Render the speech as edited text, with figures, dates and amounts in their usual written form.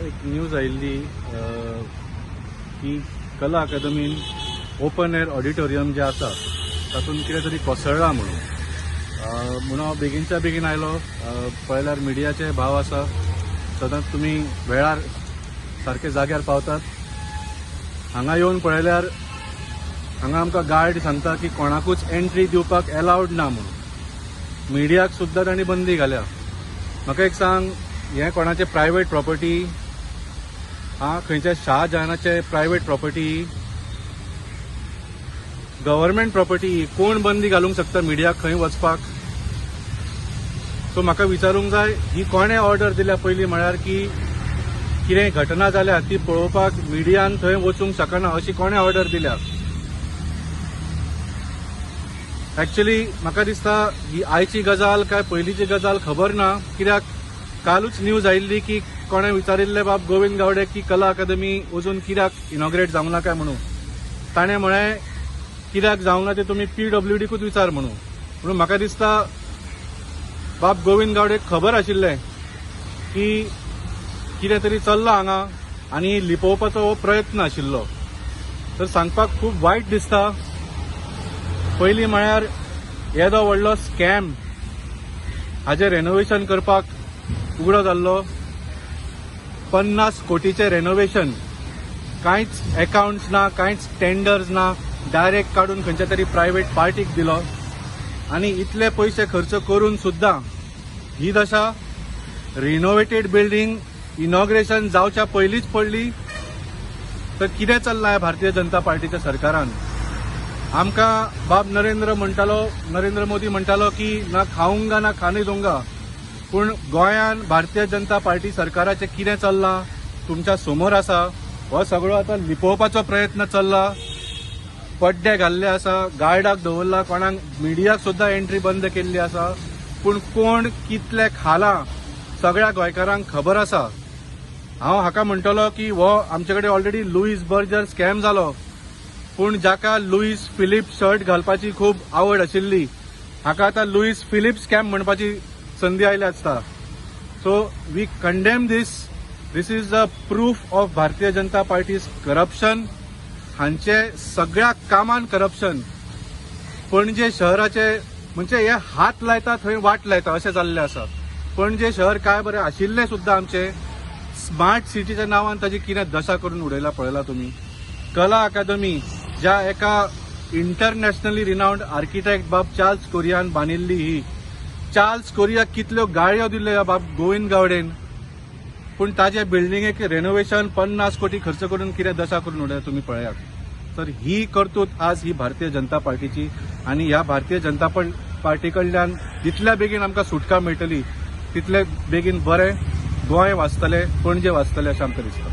एक न्यूज आयिल्ली की कला अकादमीन ओपन एअर ऑडिटोरियम जें आसा तातूंत कितें तरी कोसळ्ळां म्हणून म्हणून हांव बेगीनच्या बेगीन आयलो. पळयल्यार मिडियाचे भाव आसा, सदांच तुमी वेळार सारके जाग्यार पावतात. हांगा येवन पळयल्यार हांगा आमकां गार्ड सांगता की कोणाकूच एंट्री दिवपाक एलावड ना म्हणून. मिडियाक सुद्दां तांणी बंदी घाल्या. म्हाका एक सांग, हें कोणाचें प्रायवेट प्रॉपर्टी? आं, खंयच्या शाहजहानाचे प्रायवेट प्रॉपर्टी? Government property. कोण बंदी घालूंक शकता मिडियाक खंय वचपाक? सो म्हाका विचारूंक जाय, ही कोणें ऑर्डर दिल्या? पयलीं म्हळ्यार की कितें घटना जाल्या ती पळोवपाक मिडियान थंय वचूंक शकना अशी कोणें ऑर्डर दिल्या? एक्चुअली म्हाका दिसता ही आयची गजाल काय पयलींची गजाल खबर ना, कित्याक कालूच न्यूज आयिल्ली की कोणें विचारिल्लें बाब गोविंद गावडे की कला अकादमी अजून कित्याक इनॉग्रेट जावंक ना काय म्हणून. ताणें म्हळें कित्याक जावंक ना तें तुमी PWDकूच विचार म्हणून. म्हणून म्हाका दिसता बाब गोविंद गावडेक खबर आशिल्लें की कितें तरी चल्लां हांगा आनी लिपोवपाचो हो प्रयत्न आशिल्लो. तर सांगपाक खूब वायट दिसता. पयलीं म्हळ्यार येदो व्हडलो स्कॅम हाजें रेनोवेशन करपाक उगडो जाल्लो. 50 कोटीचें रेनोवेशन, कांयच एकावंट्स ना, कांयच टेंडर्स ना, डायरेक्ट काडून खंयच्या तरी प्रायवेट पार्टीक दिलो आनी इतले पयशे खर्च करून सुद्दां ही दशा. रिनोवेटेड बिल्डींग इनॉग्रेशन जावच्या पयलींच पडली. तर कितें चल्लां भारतीय जनता पार्टीच्या सरकारान? आमकां बाब नरेंद्र मोदी म्हणटालो की ना खाऊंगा ना खाने दूंगा, पूण गोंयान भारतीय जनता पार्टी सरकाराचें कितें चल्लां तुमच्या समोर आसा. हो सगळो आतां लिपोवपाचो प्रयत्न चल्ला. पड्डे घाल्ले आसा, गार्डाक दवरला, कोणाक मिडियाक सुद्दां एंट्री बंद केल्ली आसा. पूण कोण कितले खाला सगळ्या गोंयकारांक खबर आसा. हांव हाका म्हणटलो की हो आमचे कडेन ऑलरेडी लुईस बर्जर स्कॅम जालो, पूण जाका लुईस फिलीप शर्ट घालपाची खूब आवड आशिल्ली हाका आतां लुईस फिलीप स्कॅम म्हणपाची संदी आयल्या आसता. So we condemn this. This is a proof of Bharatiya Janata Party's corruption. हांचे सगळ्या कामान करप्शन. पणजे शहराचे म्हणजे हे हात लायता थंय वाट लायता अशें जाल्लें आसा. पणजे शहर काय बरें आशिल्लें सुद्दां आमचें स्मार्ट सिटीच्या नांवान ताजी कितें दशा करून उडयला पळयला तुमी. कला अकादमी ज्या एका इंटरनॅशनली रिनावंड आर्किटेक्ट बाब चार्ल्स कोरियान बांदिल्ली, ही चार्ल्स कोरिया कितल्यो गाळयो दिल्ल्यो ह्या बाब गोविंद गावडेन, पूण ताजे बिल्डिंगेक रेनोवेशन 50 कोटी खर्च करून कितें दशा करून उडयला तुमी पळयात. तर ही कर्तूत आज ही भारतीय जनता पार्टीची आनी ह्या भारतीय जनता पार्टी कडल्यान जितल्या बेगीन आमकां सुटका मेळटली तितले बेगीन बरें गोंय वाचतलें, पणजे वाचतलें अशें आमकां दिसता.